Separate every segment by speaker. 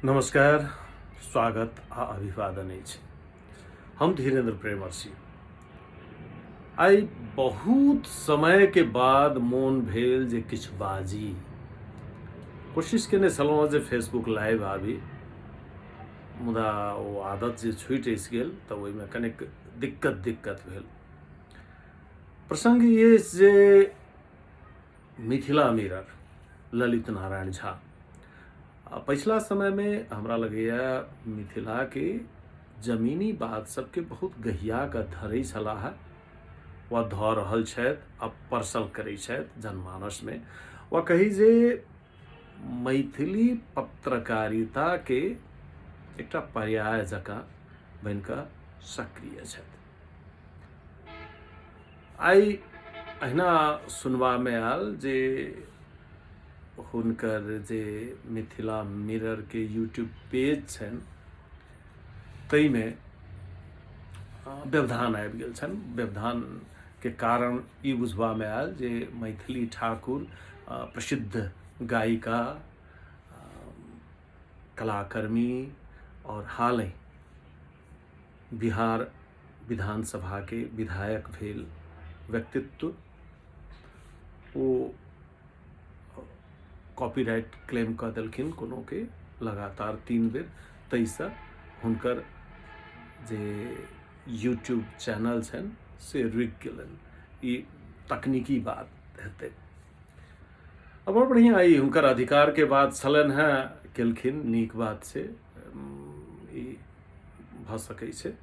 Speaker 1: नमस्कार, स्वागत आ अभिवादन अछि। हम धीरेन्द्र प्रेमर्षि। आइ बहुत समय के बाद मोन भेल जे किछु बाजी। कोशिश केने छलहुँ जे फेसबुक लाइव आबी, मुदा ओ आदत जे छूटि अछि गेल तऽ ओहिमे कनेक दिक्कत दिक्कत भेल। प्रसंग ई अछि जे मिथिला मिरर ललित नारायण झा आ पछिला समयमे हमरा लगैए मिथिलाके जमीनी बात सबके बहुत गहिया कऽ धरै छलाह वा धऽ रहल छथि आ परसल करै छथि जनमानसमे वा कही जे मैथिली पत्रकारिताके एकटा पर्याय जकाँ बनि कऽ सक्रिय छथि। आइ अहिना सुनबामे आयल जे हुनकर जे मिथिला मिररके यूट्यूब पेज छनि ताहिमे व्यवधान आबि गेल छनि। व्यवधानके कारण ई बुझबामे आयल जे मैथिली ठाकुर प्रसिद्ध गायिका, कलाकर्मी आओर हालहि बिहार विधानसभाके विधायक भेल व्यक्तित्व ओ कॉपीराइट क्लेम कऽ देलखिन कोनोके लगातार 3 बेर, ताहिसँ हुनकर जे यूट्यूब चैनल छनि से रुकि गेलनि। ई तकनीकी बात हेतै। आ बड़ बढ़िआँ ई हुनकर अधिकारके बात छलनि हेँ, केलखिन, नीक बात छै, ई भऽ सकै छै,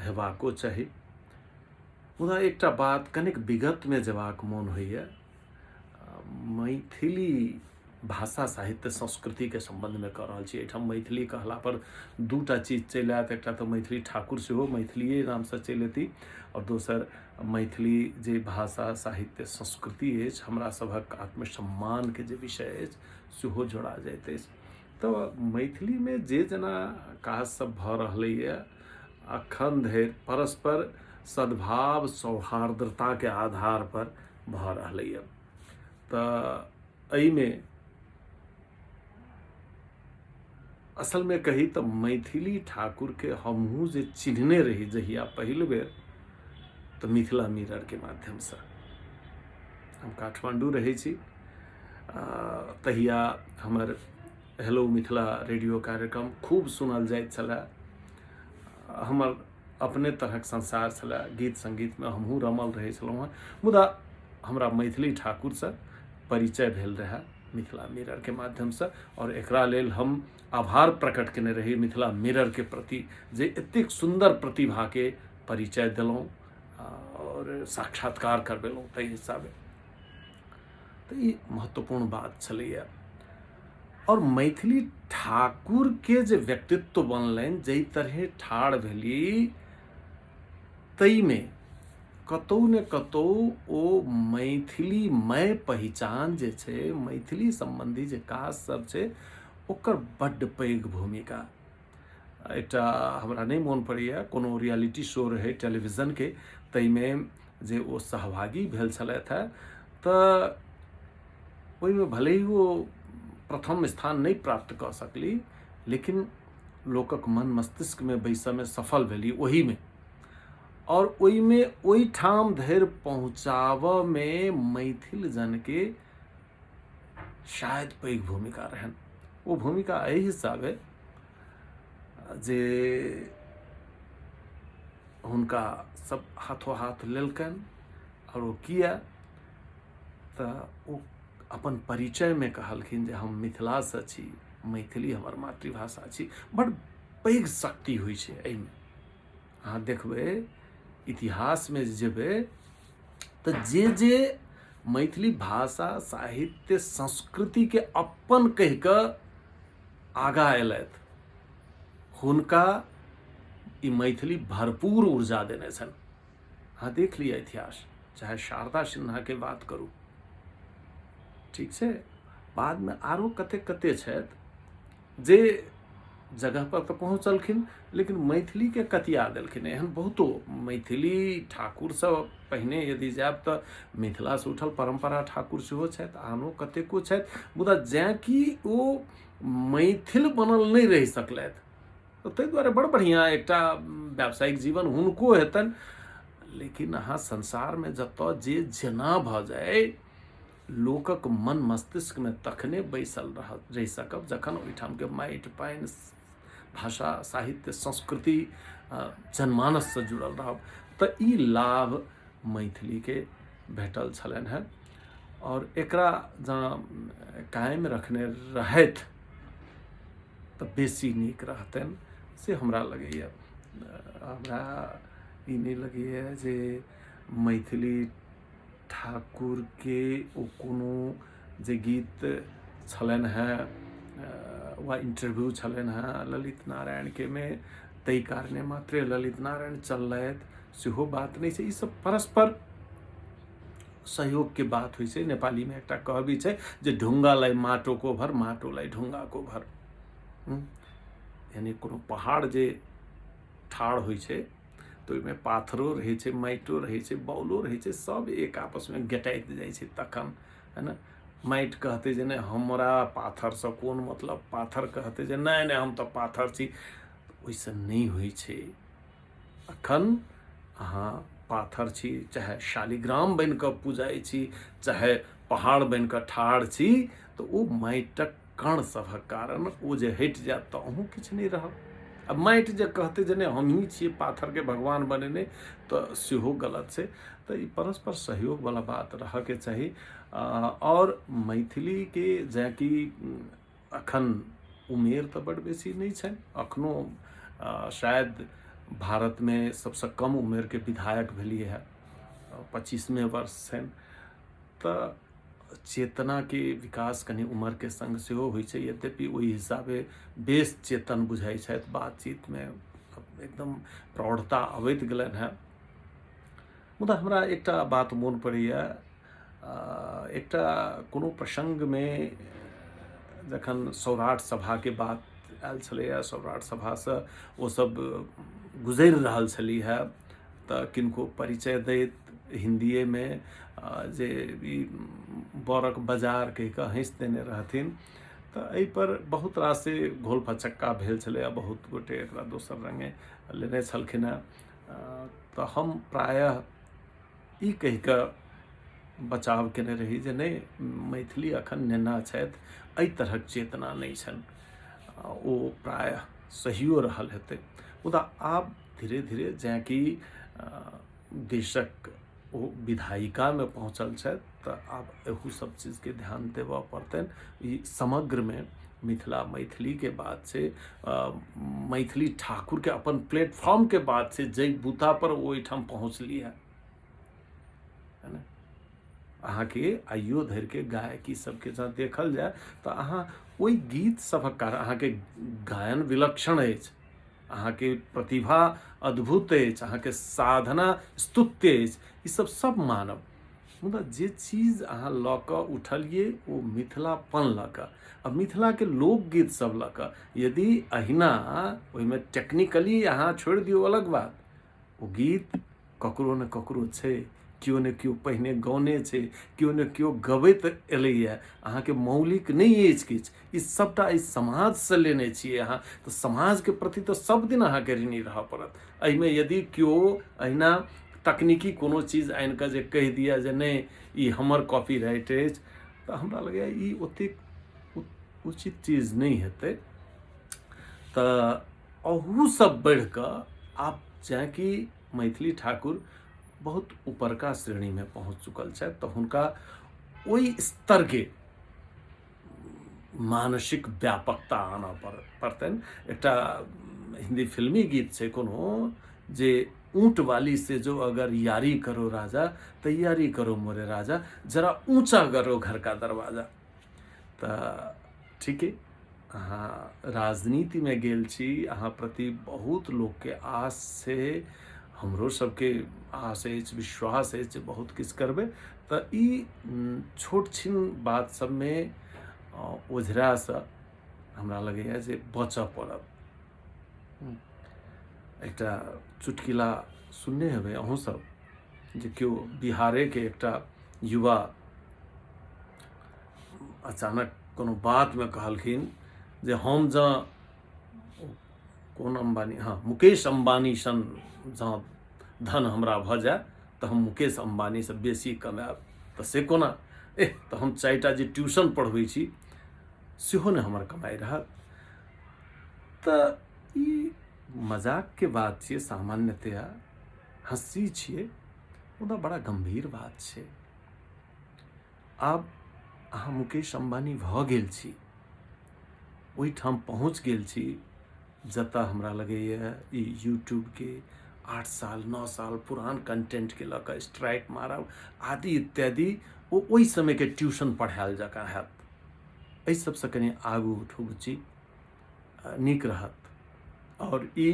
Speaker 1: हेबाको चाही। मुदा एकटा बात कनिक विगतमे जेबाक मोन होइए, मैथिली भाषा साहित्य संस्कृतिके सम्बन्धमे कऽ रहल छी। एहिठाम मैथिली कहला पर दूटा चीज चलि आयत, एकटा तऽ मैथिली ठाकुर सेहो मैथिलिए नामसँ चलि अयती आओर दोसर मैथिली जे भाषा साहित्य संस्कृति अछि हमरा सभक आत्मसम्मानके जे विषय अछि सेहो जोड़ा जाइत अछि। तऽ मैथिलीमे जे जेना काज सब भऽ रहलैए अखन धरि परस्पर सद्भाव सौहार्द्रताके आधार पर भऽ रहलैए। तऽ एहिमे असलमे कही तऽ मैथिली ठाकुरके हमहूँ जे चिन्हने रही जहिया पहिल बेर तऽ मिथिला मिररके माध्यमसँ। हम काठमाण्डू रहै छी, तहिया हमर हेलो मिथिला रेडियो कार्यक्रम खूब सुनल जाइत छलए। हमर अपने तरहक संसार छलए, गीत सङ्गीतमे हमहूँ रमल रहै छलहुँ हेँ, मुदा हमरा मैथिली ठाकुरसँ परिचय भेल रहए मिथिला मिररके माध्यमसँ आओर एकरा लेल हम आभार प्रकट केने रही मिथिला मिररके प्रति जे एतेक सुन्दर प्रतिभाके परिचय देलहुँ आओर साक्षात्कार करबेलहुँ ताहि हिसाबे। तऽ ई महत्वपूर्ण बात छलैए। आओर मैथिली ठाकुरके जे व्यक्तित्व बनलनि, जाहि तरहे ठाढ़ भेली ताहिमे कतहु ने कतहु ओ मैथिलीमय पहिचान जे छै, मैथिली सम्बन्धी जे काज सब छै ओकर बड्ड पैघ भूमिका। एकटा हमरा नहि मोन पड़ैए कोनो रियलिटी शो रहै टेलीविजनके, ताहिमे जे ओ सहभागी भेल छलथि हेँ तऽ ओहिमे भले ही ओ प्रथम स्थान नहि प्राप्त कऽ सकली, लेकिन लोकक मन मस्तिष्कमे बैसयमे सफल भेली ओहीमे। आओर ओहिमे ओहिठाम धरि पहुँचाबऽमे मैथिल जनके शायद पैघ भूमिका रहनि। ओ भूमिका एहि हिसाबे जे हुनका सब हाथो हाथ लेलकनि। आओर ओ किया तऽ ओ अपन परिचयमे कहलखिन जे हम मिथिलासँ छी, मैथिली हमर मातृभाषा छी। बड़ पैघ शक्ति होइ छै एहिमे। अहाँ देखबै इतिहासमे जे जेबै तऽ जे जे मैथिली भाषा साहित्य संस्कृतिके अपन कहि कऽ आगाँ अयलथि हुनका ई मैथिली भरपूर ऊर्जा देने छनि। अहाँ देख लिअ इतिहास, चाहे शारदा सिन्हाके बात करू, ठीक छै, बादमे आरो कते कते छथि जे जगह पर तऽ पहुँचलखिन लेकिन मैथिलीके कतिया देलखिन। एहन बहुतो मैथिली ठाकुर सब पहिने यदि जायब तऽ मिथिलासँ उठल परम्परा ठाकुर सेहो छथि, आनो कतेको छथि, मुदा जेँ कि ओ मैथिल बनल नहि रहि सकलथि। तऽ ताहि दुआरे बड़ बढ़िआँ एकटा व्यावसायिक जीवन हुनको हेतनि। लेकिन अहाँ संसारमे जतऽ जे जेना भऽ जाय, लोकक मन मस्तिष्कमे तखने बैसल रहि सकब जखन ओहिठामके माटि पानि भाषा साहित्य संस्कृति जनमानससँ जुड़ल रहब। तऽ ई लाभ मैथिलीके भेटल छलनि हेँ आओर एकरा जँ कायम रखने रहथि तऽ बेसी नीक रहतनि, से हमरा लगैए। हमरा ई नहि लगैए जे मैथिली ठाकुरके ओ कोनो जे गीत छलनि हेँ वा इंटरव्यू छलनि हेँ ललित नारायणके मे, ताहि कारणे मात्रे ललित नारायण चललथि सेहो बात नहि छै। ईसभ परस्पर सहयोगके बात होइ छै। नेपालीमे एकटा कहबी छै जे ढुङ्गालाई माटोको भर, माटोलाई ढुङ्गाको भर। यानि कोनो पहाड़ जे ठाढ़ होइ छै तऽ ओहिमे पाथरो रहै छै, माटिओ रहै छै, बॉलो रहै छै, सब एक आपसमे गेटाइत जाइ छै तखन, है ने? माटि कहतै जे नहि, हमरा पाथरसँ कोन मतलब, पाथर कहतै जे नहि नहि, हम तऽ पाथर छी। ओहिसँ नहि होइ छै। अखन अहाँ पाथर छी, चाहे शालिग्राम बनि कऽ पूजाइ छी, चाहे पहाड़ बनि कऽ ठाढ़ छी, तऽ ओ माटिक कण सभक कारण ओ जे हटि जायत तऽ अहूँ किछु नहि रहब। आ माटि जे कहतै जे नहि, हमही छियै पाथरके भगवान बनेने, तऽ सेहो गलत छै। तऽ ई परस्पर सहयोगवला बात रहऽके चाही। आओर मैथिलीके जेँकि अखन उमेर तऽ बड्ड बेसी नहि छनि, अखनो शायद भारतमे सबसँ कम उमेरके विधायक भेलियै हँ, 25मे वर्ष छनि। तऽ चेतनाके विकास कनि उमरके सङ्ग सेहो होइ छै। यद्यपि ओहि हिसाबे बेस चेतन बुझाइ छथि, बातचीतमे एकदम प्रौढ़ता अबैत गेलनि हेँ। मुदा हमरा एकटा बात मोन पड़ैए, एकटा कोनो प्रसङ्गमे जखन सौराठ सभाके बात आयल छलैए, सौराठ सभासँ ओसभ गुजरि रहल छलीह हेँ, तऽ किनको परिचय दैत हिन्दिएमे जे ई बरक बाजार कहि कऽ हँसि देने रहथिन। तऽ एहिपर बहुत रास घोल फचक्का भेल छलै आ बहुत गोटे एकरा दोसर रङ्गे लेने छलखिन हेँ। तऽ हम प्रायः ई कहि कऽ बचाव केने रही जे नहि, मैथिली अखन नेना छथि, एहि तरहक चेतना नहि छनि। ओ प्रायः सहियो रहल हेतै। मुदा आब धीरे धीरे जेँ कि देशक ओ विधायिकामे पहुँचल छथि, तऽ आब एहू सब चीजके ध्यान देबऽ पड़तनि। ई समग्रमे मिथिला मैथिलीके बात छै, मैथिली ठाकुरके अपन प्लेटफॉर्मके बात छै, जाहि बूतापर ओ ओहिठाम पहुँचली हेँ, है ने? अहाँके आइयो धरिके गायकी सबके जँ देखल जाय तऽ अहाँ ओहि गीत सभक कारण अहाँके गायन विलक्षण अछि, अहाँके प्रतिभा अद्भुत अछि, अहाँके साधना स्तुत्य अछि, ई सब सब मानब। मुदा जे चीज अहाँ लऽ कऽ उठलियै ओ मिथिलापन लऽ कऽ आ मिथिलाके लोकगीत सब लऽ कऽ, यदि अहिना ओहिमे टेक्निकली अहाँ छोड़ि दियौ अलग बात, ओ गीत ककरो ने ककरो छै, केओ ने केओ पहिने गौने छै, केओ ने केओ गबैत एलैए, अहाँके मौलिक नहि अछि किछु, ई सभटा एहि समाजसँ लेने छियै अहाँ, तऽ समाजके प्रति तऽ सब दिन अहाँके ऋणी रहऽ पड़त। एहिमे यदि केओ अहिना तकनीकी कोनो चीज आनि कऽ जे कहि दिअ जे नहि, ई हमर कॉपीराइट अछि, तऽ हमरा लगैए ई ओतेक उचित चीज नहि हेतै। तऽ अहूसँ बढ़ि कऽ आब जेँ मैथिली ठाकुर बहुत ऊपरका श्रेणीमे पहुँच चुकल छथि, तऽ हुनका ओहि स्तरके मानसिक व्यापकता आनऽ पड़तनि। एकटा हिन्दी फिल्मी गीत छै कोनो जे ऊँट वाली से जो अगर यारी करो राजा, तैयारी करो मोरे राजा, जरा ऊँचा करो घर का दरवाजा। तऽ ठीके अहाँ राजनीतिमे गेल छी, अहाँ प्रति बहुत लोकके आस छै, हमरो सबके आस अछि, विश्वास अछि जे बहुत किछु करबै। तऽ ई छोट छिन बात सबमे ओझरासँ हमरा लगैए जे बचऽ पड़त। एकटा चुटकिला सुनने हेबै अहूँ सब जे केओ बिहारेके एकटा युवा अचानक कोनो बातमे कहलखिन जे हम जँ कोन अम्बानी, हँ, मुकेश अम्बानी सन जँ धन हमरा भऽ जाय तऽ हम मुकेश अम्बानीसँ बेसी कमायब, तऽ से कोना? एह, तऽ हम 4टा जे ट्यूशन पढ़बै छी सेहो ने हमर कमाइ रहत। तऽ ई मजाकके बात छियै, सामान्यतया हँसी छियै, मुदा बड़ा गम्भीर बात छै। आब अहाँ मुकेश अम्बानी भऽ गेल छी, ओहिठाम पहुँच गेल छी जतऽ हमरा लगैए ई यूट्यूबके 8 साल 9 साल पुरान कंटेंटके लऽ कऽ स्ट्राइक मारब आदि इत्यादि ओ ओहि समयके ट्यूशन पढ़ायल जकाँ हैत। एहि सबसँ कनि आगू उठू बुच्ची, नीक रहत। आओर ई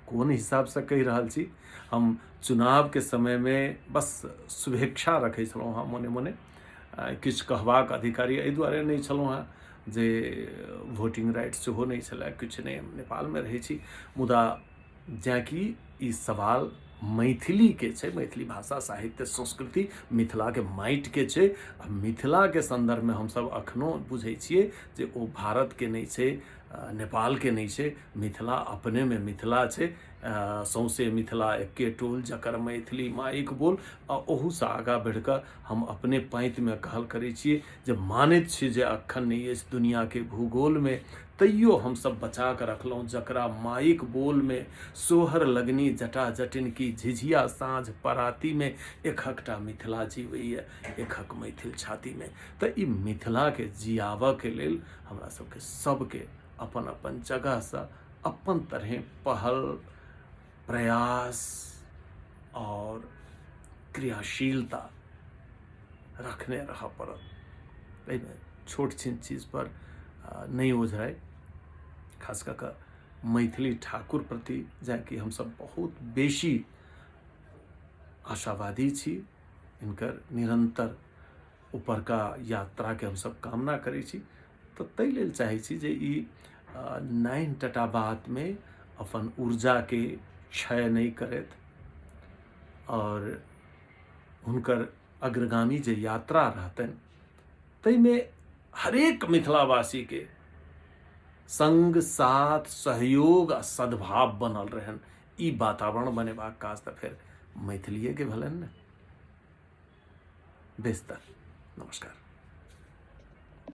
Speaker 1: कोन हिसाबसँ कहि रहल छी, हम चुनावके समयमे बस शुभेच्छा रखै छलहुँ हँ मोने मोने, किछु कहबाक अधिकारी एहि दुआरे नहि छलहुँ हँ जे वोटिंग राइट सेहो नहि छलए, किछु नहि, हम नेपालमे रहै छी। मुदा जेँकि ई सवाल मैथिलीके छै, मैथिली भाषा साहित्य संस्कृति मिथिलाके माटिके छै, आ मिथिलाके सन्दर्भमे हमसभ अखनो बुझै छियै जे ओ भारतके नहि छै, नेपालके नहि छै, मिथिला अपनेमे मिथिला छै। सौंसे मिथिला एक्के टोल जकर मैथिली माइक बोल। आ ओहूसँ आगाँ बढ़ि कऽ हम अपने पाँतिमे कहल करै छियै जे मानैत छी जे अखन नहि अछि दुनिआँके भूगोलमे, तैयो हमसभ बचा कऽ रखलहुँ जकरा माइक बोलमे सोहर लगनी जटा जटिन की झिझिया साँझ परातीमे एकहकटा मिथिला जीवैए एकहक मैथिल छातीमे। तऽ ई मिथिलाके जियाबऽके लेल हमरा सबके सबके अपन अपन जगहसँ अपन तरहे पहल, प्रयास आओर क्रियाशीलता रखने रहऽ पड़त। एहिमे छोट छिन चीजपर नहि ओझराइ, खास कऽ कऽ मैथिली ठाकुर प्रति जेकि हमसब बहुत बेसी आशावादी छी, हिनकर निरन्तर ऊपरका यात्राके हमसब कामना करै छी। तऽ ताहि लेल चाहै छी जे ई नाइन टटा बातमे अपन ऊर्जाके क्षय नहि करथि आओर हुनकर अग्रगामी जे यात्रा रहतनि ताहिमे हरेक मिथिलावासीके सङ्ग साथ सहयोग आ सद्भाव बनल रहनि। ई वातावरण बनेबाक काज तऽ फेर मैथिलीएके भेलनि ने। बेस तऽ नमस्कार।